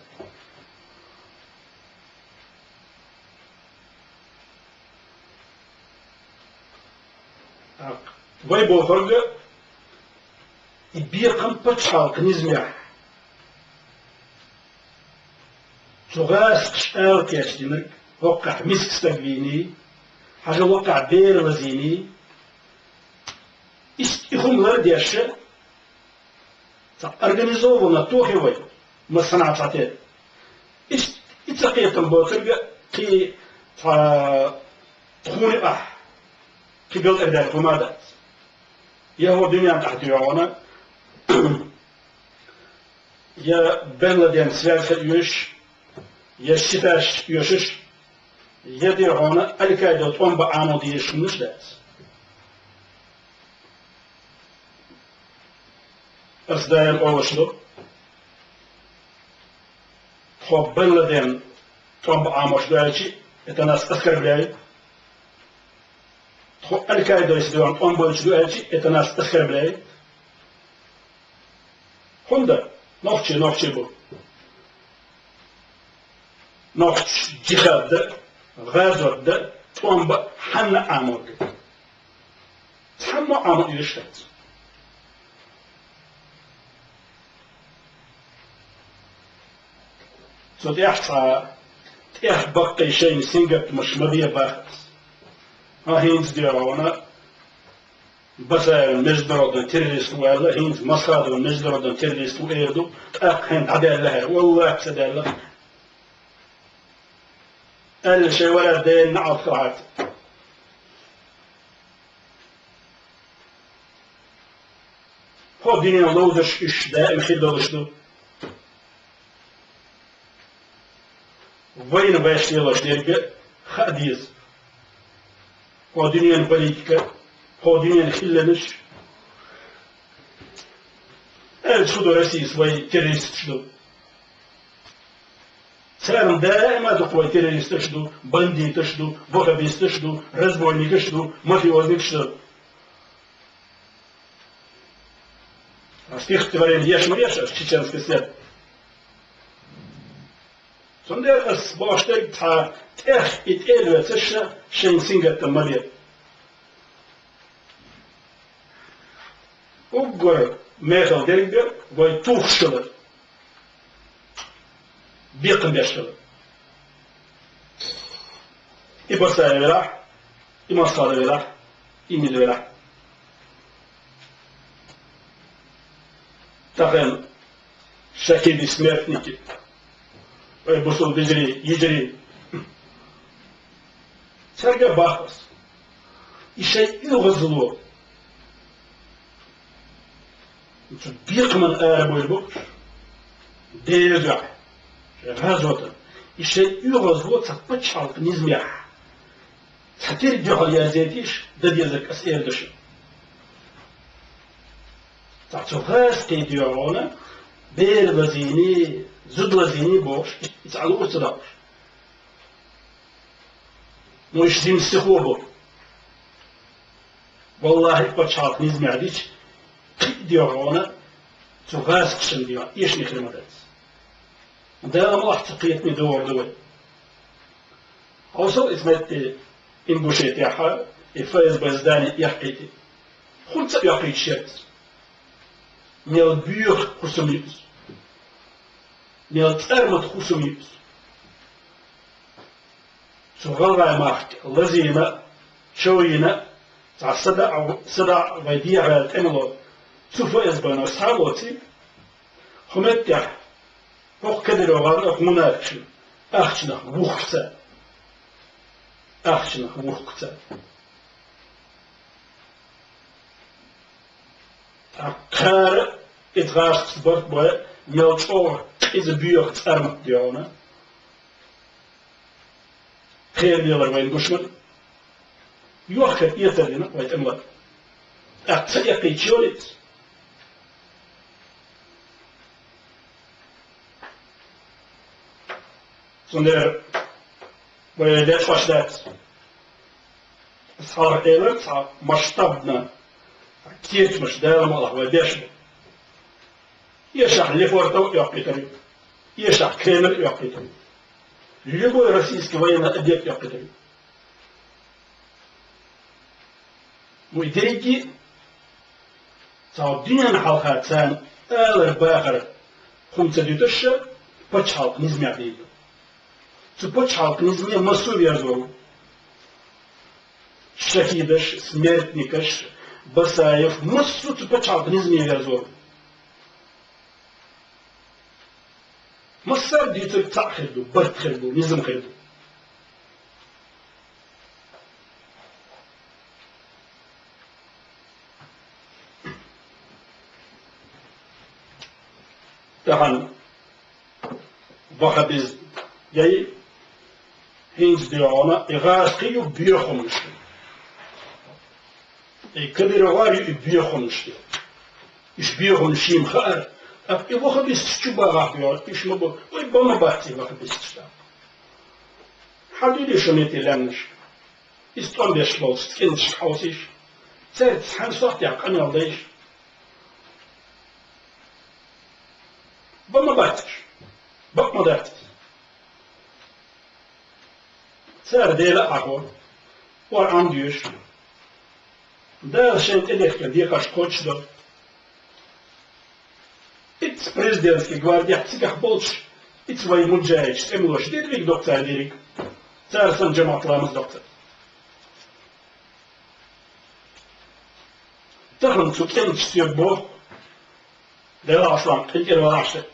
Вай бохург, и бекхам пачхьалкхан низамехь. Цу гӀазкхаша ала кечдинарг, хӀоккхахь миска стаг вийний, хьажа воккхахь бер лазийний. Иштта и хӀума лардеш, цхьа организованно тохий вай, массанхьа цхьаьна. Иштта и цакхетам боцург кхин цхьа тхуна ахь кхин галдаьлла хӀума дац. Я хӀокху дуьненна тӀехь дуьйхьуна, я Бен Ладен связь хила оьшуш, я сипаьш оьшуш, я дуьйхьуна Аль-Каида тӀом бан Ӏамо дезаш хӀуманаш дац. Ас даим олуш ду, тхо Бен Ладен тӀом бан Ӏамош ду аьлчи, это нас оскорбляет. Тхо Аль-Каидас дуьйхьуна тӀом бойтуш ду аьлчи, это нас оскорбляет. ХӀунда? Нохчий нохчий бу. Нохчаша джихад дан, гӀазот дан, тӀом бан хьанна а Ӏамор ду. Цхьаммо а Ӏамо оьшуш дац. Цу тӀехь цхьа тӀех баккхий шайна сингаттамаш ма бе бах ас. Хьан хӀинца дуьйхьуна Басаев международный террорист ву аьлла, хӀинца Масхадов международный террорист ву эр ду, тӀаккха хьайна дӀадаьлла хӀара, валлахӀи ца даьлла. Аьлла шайн вара дена наӀалт хилахьарца. ХӀо дуьненан ловзарш уьш даим хир долуш ду. Вайна ваьш лелош дерг а хаа деза. ХӀо дуьненан политика, хӀо дуьненан хилланаш. Аьлча хӀун ду, Россис вай террористаш ду. Царна даима дукха вай террористаш ду, бандиташ ду, ваххабисташ ду, разбойникаш ду, мафиозникаш ду. А стихотворение еш ма еш аш, чеченский след. Цундела ас бохуш дерг цхьа тӀех и тӀе а лоьцуш шайн сингаттам ма бе. Уггар мехала дерг вай тухуш хилар. Бекхам беш хилар. И Басаев велахь, и Масхадов велахь, и мила велахь. Тахана шахиды смертники. Ой, бусул вежарий, йижарий. Цаьрга боху ас. И шоай оьгӀазло. Цу бекхамах арабовла бохуш. Деза. Шоай гӀазотан. И шоай оьгӀазло цхьа пачхьалкхан низамехь. Цхьатера дуьхьал ерзийтийша, дан дезарг ас эр ду шуна. Цхьа цу гӀазкхий дуьхьал, бер лазийна, зуда лазийна бохуш, и цхьа луур ца доккхуш. Ну, иштта жима сихо бу. Валлахьи, пачхьалкхан низамехь дича, кхин а дуьхьал, цу гӀазкхашна дуьхьал, эшаме хир ма дац. Дала мукъ лахь, цу кхетаме догӀур ду вай. Хьовсал, иза метте Ингушетехь и ФСБ здани эккхийти. ХӀунда ца эккхийташ яц? Мел боьха хӀусам ю иза. Мел цӀармата хӀусам ю иза. Цу гӀалгӀай махка лазийна, човйина, цхьа садаӀа, садаӀа вай дехьаваьлла тӀемало, цу ФСБ-но схьа а воций, хӀокху меттехь, хӀокху Кадыровн, хӀокху мунапикъашна, ахчанах вухкуш ца. Ахчанах вухкуш ца. Ткъа кхара иза гӀазкхашца барт бой, мел чӀогӀа къиза боьха цӀармат дуьхьал. Кхерам белира вайна гуш ма ду. Йохкар эцар дина вай тӀемалой. ТӀаккха ца эккхийча йолий иза? Цундела вай деш Ӏаш дац. Ас хьалха элира, цхьа масштабно кечамаш Дала мукъ лахь вай беш бу. Эшахь Лефортово а эккхийтар ю, эшахь Кремль а эккхийтар ю. Любой российский военный объект эккхийтар ю. Ну и дерриге а цхьа дуьненна хьалха царна алар бахар хӀума ца дуьтуш, пачхьалкхан низамехь дийр ду. Цу пачхьалкхан низаме массо а верзор ву. Шахидаш, смертникаш, Басаев, массо а цу пачхьалкхан низаме верзор ву. Массара дийцарг цхьаъ хир ду, барт хир ду, низам хир ду. Тахана ваххабизм яй, хӀинца дуьхьал и гӀазкхий ю боьхамаш. И Кадыровн ю и боьхамаш. Уьш боьхамаш шийна хаьара, тӀаккха и ваххабисташ чу багӀахь дуьхьал, уьш ма бу, вай бан ма бац и ваххабисташ тӀаккха. Хьан дуьлий шуна и тӀе лаьмнаш? Иза тӀом беш болчу кӀенташка хьовсийша. Цаьрца цхьаьна сохьтехь къамел дайша. Бан ма бац уьш. Бакъ ма дац иза. Цара Дела а Ӏахо, Къуръан доьшу. Дала шайна тӀедехкина декхарш кхочушдо. Ицца президентский гвардехь цигахь болчу, ицца вай муджахӀидаш, тӀемалош дерриг доккху цара дерриг. Цара санна жамаӀат ламаз доккху цара. Тахана цу кӀенташца боху, Делахь Аслан, къинтӀера валахь ша.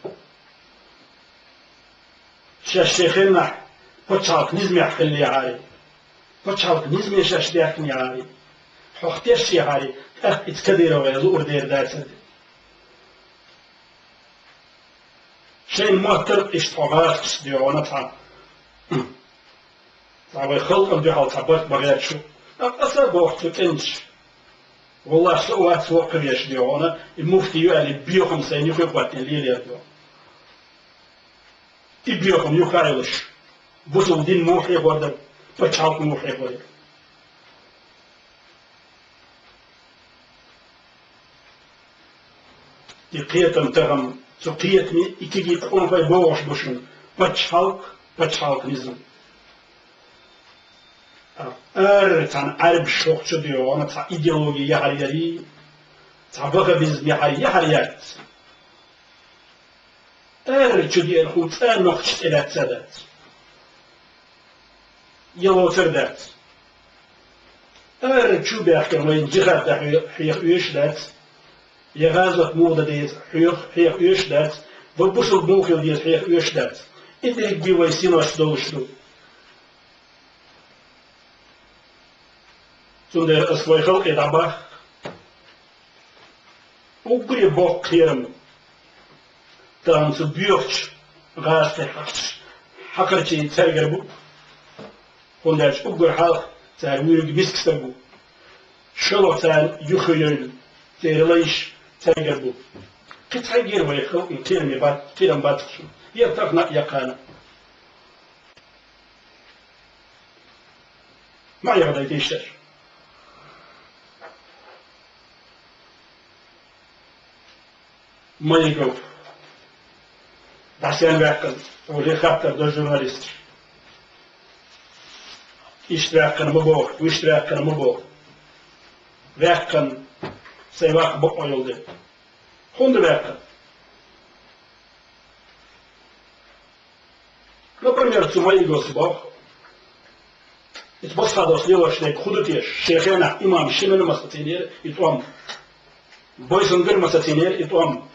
Шаьш шен хеннахь пачхьалкх низамехь хиллехьара, пачхьалкх низаме шаьш даьхкинехьара, хьох тешшехьара, тӀаккха иза Кадыровн луур дера дацара. Шайна моттар а иштта хьо гӀазкхашца доьгӀна цхьа. Цхьа вай халкъана дуьхьал цхьа барт бан гӀерташ ву. Ткъа аса а боху цу кӀенташа. Валлахь, со а вац воккхавеш доьгӀна, и муфти ю аьлла, и боьхам сайна юххе а хӀоттийна лелера доьгӀна. И боьхам юха а йолуш, бусалба дин муха хьехор дара, пачхьалкх муха хьехор яра. И кхетам тахана, цу кхетаме и кегий къонахой бохуш бу шуна, пачхьалкх, пачхьалкх низам. Ара цхьана Ӏаьрбаш хӀокху чу доьгӀна, цхьа идеологи яхьар ярий, цхьа ваххабизм яхьар, яхьар яц. Ара чу деана хӀума цкъа а нохчашна тӀелаьцна а дац. Я лоцур а дац. Ара чу баьхкина вайна жихад дан хье-, хьеха оьшуш а дац. Я гӀазот муха дан деза хьеха, хьеха оьшуш а дац. Ва бусалба муха хила деза хьеха оьшуш а дац. И деррига вай синош долуш ду. Цундела ас вай халкъе дӀабахка, уггаре боккха кхерам тахана цу боьхачу гӀазкхи хьакхарчий цаьргара бу, хӀунда аьлча уггар хьалха цара вуьйриг миска стаг ву. ШолгӀа царна юххе йойла церан лайш цаьргара бу. Кхин цхьайгара вай халкъана кхераме бац, кхерам бац шуна. Я тахана а, я кхана а. Ма яхадайтийша. Майгов. ДӀасаьнна ваьккхина, уже хаттар до журналистов. Иштта ваьккхина ма боху, вуьшта ваьккхина ма боху. Ваьккхина, сайн ваккха бакъо йолу дела. ХӀунда ваьккхина? Например, цу Майгос боху, иза Басхадос лелош дерг хӀун ду теша, шен хенахь имам Шемала ма сацийнера и тӀом, Бойсунгара ма сацийнера и тӀом,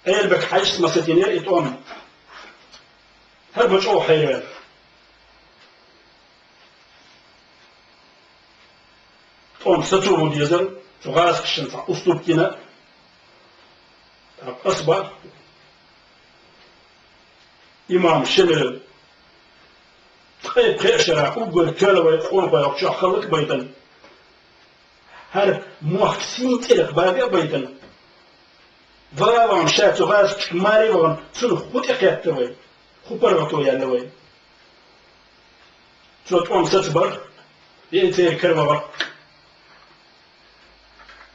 Эльбек Хьаьжас ма сацийнера и тӀом. ХӀара ма чӀогӀа хьайра ваьлла. ТӀом сацо ву дезара, цу гӀазкхашна цхьа уступка йина. ТӀаккха ас боху, имам Шемала ткъе пхеа шарахь уггар тоьлла вай къонахой хӀокху чохь хӀаллак а байтина, хӀара мохк сийна цӀерах бага а байтина, вала а вахана, ша цу гӀазкхашка маре а вахана, цунах хӀун тӀекхетта вай, хӀун паргӀато яьлла вай? Цо тӀом сацабарх, я и церан кара вахарх.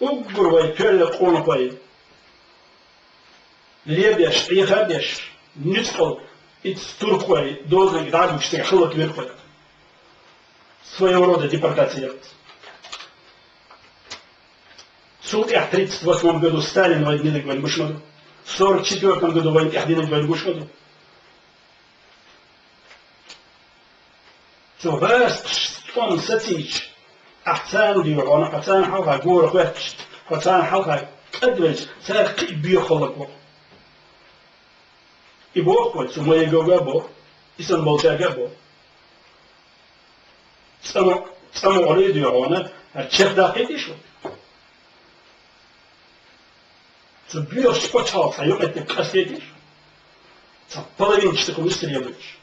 Уггар вай тоьлла къонахой лебеш, Ӏеха а беш, нуьцкъала и туркхой дозаниг дӀа а дуьгуш, цигахь хӀаллаквира вай. Своего рода депортация яц. Цул тӀаьхьа тридцать восьмом году Сталин вайна динарг вайна гуш ма ду. Сорок четвёртом году вайна тӀехь динарг вайна гуш ма ду. Цу гӀазкхаша тӀом сацийча, ахь царна дуьйхьа, хьо царна хьалха гора хоьттуш, хьо царна хьалха кӀадвелча, цара кхин а боьха хӀаллак ву. И боху вай, цу Майговга а боху, и санна болчаьрга а боху. ЦӀа ма, цӀа ма олий дуьйхьа, хӀара чекхдаккхийтий шу? Цу боьхачу пачхьалкхах цхьа юкъаметтиг къастайтий шу? Цхьа половинчатый хӀуманаш ца лелойтуш.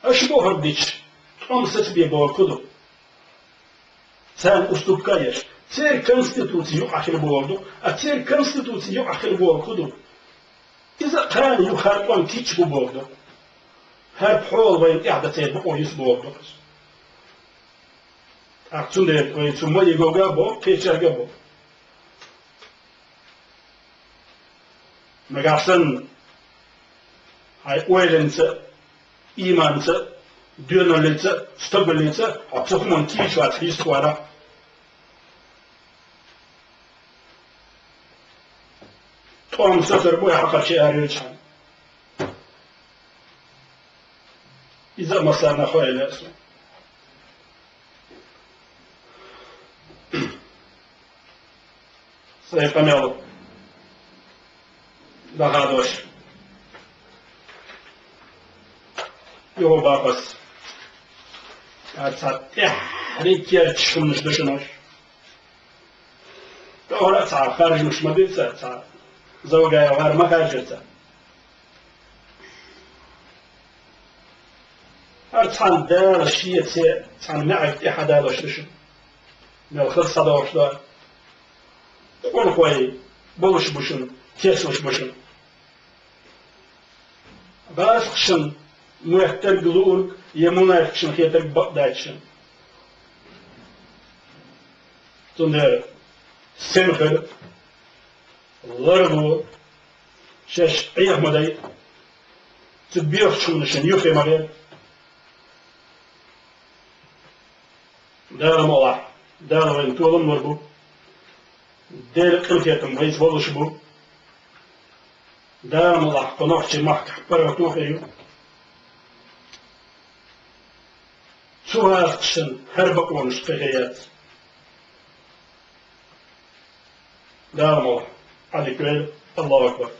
Аша бохург дича, тӀом сацабе бохург хӀун ду? Царна уступка а еш, церан конституци юкъахь хила бохург ду, а церан конституци юкъахь хила бохург хӀун ду? Иза а кхана юха хӀара тӀом кийча бу бохург ду. ХӀара пхьола вайна тӀехь дан церан бакъо юьсу бохург ду. ТӀаккха цундела вай цу Майговга а боху, кхечаьрга а боху. Нагахь санна хьайн ойланца, ийманца, доьналлица, стагаллица хьо цу хӀуманна кийча вац хьийза тхо вара. ТӀом сацар бу, хьакхарчий арайоьлча хьан. Иза а массарна хойла аса. Сайн къамел дахадош. Юха бакъас. Аса тӀаьхьарий керчаш хӀуманаш ду шуна уьш. ТӀохара а цхьа харжамаш ма дира цара, цхьа Завгаев гӀар ма хаьржира цара. ХӀара цхьана Дала шеца цхьана маьӀарг тӀе хьадалош ду шуна. Мел хаза схьадогӀуш ду. Къонахой болуш бу шуна, кечлуш бу шуна. ГӀазкхашна моьттарг луург я мунафикъашна хетарг бакъ дац шуна. Цундела сема хила, ларло, шаьш Ӏеха ма дай, цу боьхачу хӀуманашна юххе ма гӀер. Дала мукъалахь, Дала вайна толам лур бу. Делан къинхетам вайца волуш бу. Дала мукъалахь, кху нохчийн махкахь паргӀато а хир ю. Цу гӀазкхашна хӀара бакъонаш кхин хир яц. Дала мукъалахь, Ӏадика вайла, Аллаху акбар.